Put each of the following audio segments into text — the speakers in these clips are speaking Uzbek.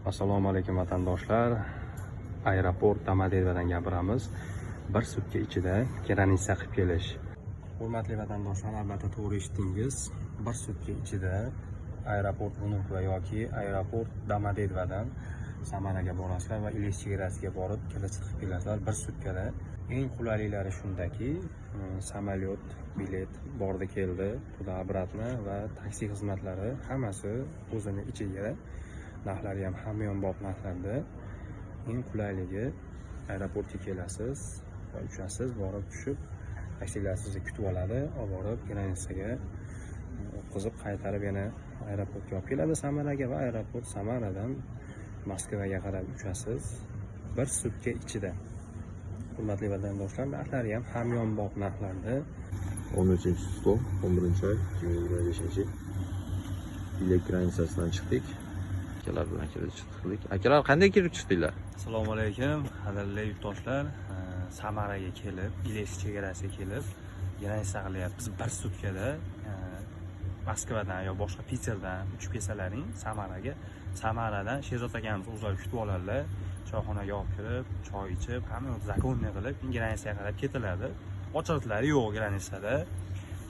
Assalomu alaykum vatandoshlar. Aeroport Domodedovodan gapiramiz. Bir sutka ichida граница qilib kelish. Hurmatli vatandoshlar, albatta to'g'ri eshitdingiz. Bir sutka ichida aeroport Vnukovo yoki aeroport Domodedovodan Samaraga borasizlar va Ilesh chegarasiga borib kirib chiqib kelasizlar bir sutkada. Eng qulayliklari shundaki, samolyot, bilet bordi keldi, туда обратно va taksi xizmatlari hammasi o'zini ichiga. Narxlari ham hamyonbop narxlarda. Eng qulayligi aeroportga kelasiz va uchasiz, borib tushib, taksilar sizni kutib oladi, olib borib граница ga o'tkazib, qaytarib yana aeroportga olib keladi Samaraga va aeroport Samaradan Moskvaga qarab uchasiz bir sutka ichida. Hurmatli vatandoshlar, narxlari ham hamyonbop narxlarda. 13 число, 11 oy 2025 yil. Ilek граница sidan chiqdik. Akalar bilan kirib chiqdik. Akalar, qanday kirib chiqdinglar? Assalomu alaykum, qadrli yurtdoshlar. Samaraga kelib, Ilesh chegarasiga kelib, граница qilyapmiz bir sutkada. Moskvadan yo boshqa Piterdan uchib kelsalaring Samaraga, Samaradan Sherzod akamiz o'zlari kutib oladilar. Choyxonaga olib kirib, choy ichib, hamma законный qilib, keyin граница ga qarab ketiladi. Очередь lari yo'q граница da.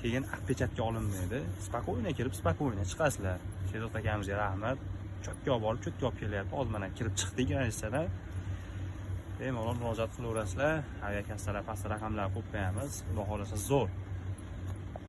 Keyin отпечатка olinmaydi. Спокойно kirib, спокойно chiqasizlar. Sherzod akamizga rahmat. Чётко olib borib, чётко olib kelyapti. Hozir mana kirib chiqdik граница dan. Bemalol murojaat qilaverasizlar. Aviakassalar pastda raqamlar qo'yib qo'yamiz. Xudo xohlasa zo'r.